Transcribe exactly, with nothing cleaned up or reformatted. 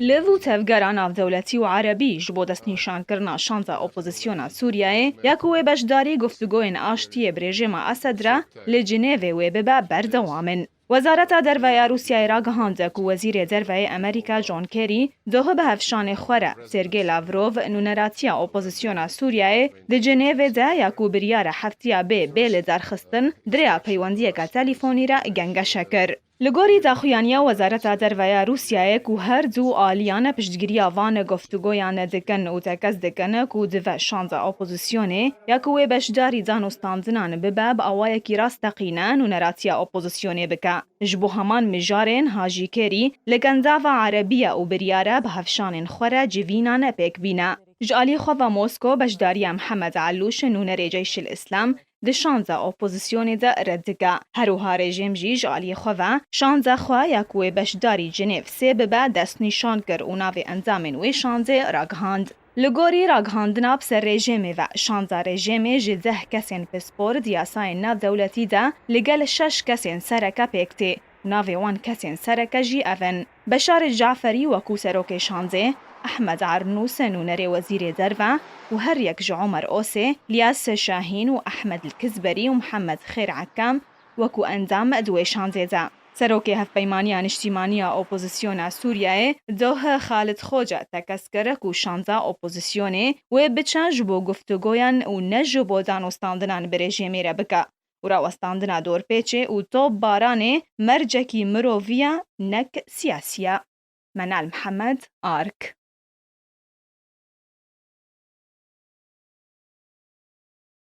Liv û tevgera navdewletî û erebî ji bo destnîşankirina şanza opozisyona Sûriyeyê ya ku wê beşdarî guftûgoyên aştiyê bi rejîma Esed re li Cinêvê wê bibe berdewam in. Wezareta Derve ya Rûsyayê ragihand ku Wezîrê Derve yê Amerîka John Kerry doh bi hevşanê xwe re Sergey Lavrov, nûneratiya opozisyona Sûriyeyê di Cinêvê de ya ku biryar e heftiya bê bê lidarxistin, di rêya peywendiyeke telîfonî re gengeşe kir. Li gorî daxuyaniya Wezareta Derve ya Rûsyayê ku her du aliyan piştgiriya van guftûgoyan dikin û tekez dikin ku dive şanza opozisyonê ya ku wê beşdarî danûstandinan bibe, bi awayekî rasteqîne nûneratiya opozisyonê bike. Ji bo heman mijarê niha jî Kerî li Kendava Erebî ye û biryar e bi hevşanên xwe re civînan pêk bîne. Ji alî xwe ve Mosko beşdariya Mihemed Elûş, nûnerê Ceyşil Îslam, di şanza opozisyonê de red dike. Her wiha rejîm jî ji alî xwe ve şanza xwe ya ku wê beşdarî Cinêv sê bibe destnîşan kir û navê endamên wê şanzê ragihand. Li gorî ragihandina bi ser rejîmê ve, şanza rejîmê ji deh kesên pispor di yasayên navdewletî de li gel şeş kesên sereke pêk tê. Navê wan kesên sereke jî ev in: Beşar Caferî wekû serokê şanzê, Ehmed Arnûs nûnerê wezîrê derve û her yek ji Omer Osê, Lyas Şahîn û Ehmed Kizberî û Mihemed Xêr Ekam wekû endam di wê şanzê de. Serokê Hevpeymaniya Niştîmaniya Opozisyona Sûriyeyê, doh Xalid Xoca tekez kir ku şanza opozisyonê wê biçe ji bo guftûgoyan û ne ji bo danûstandinan bi rejîmê re bike û rawestandina dorpêçê û topbaranê mercekî mirovî ye, nek siyasî ye. Menal Mihemed, Ark.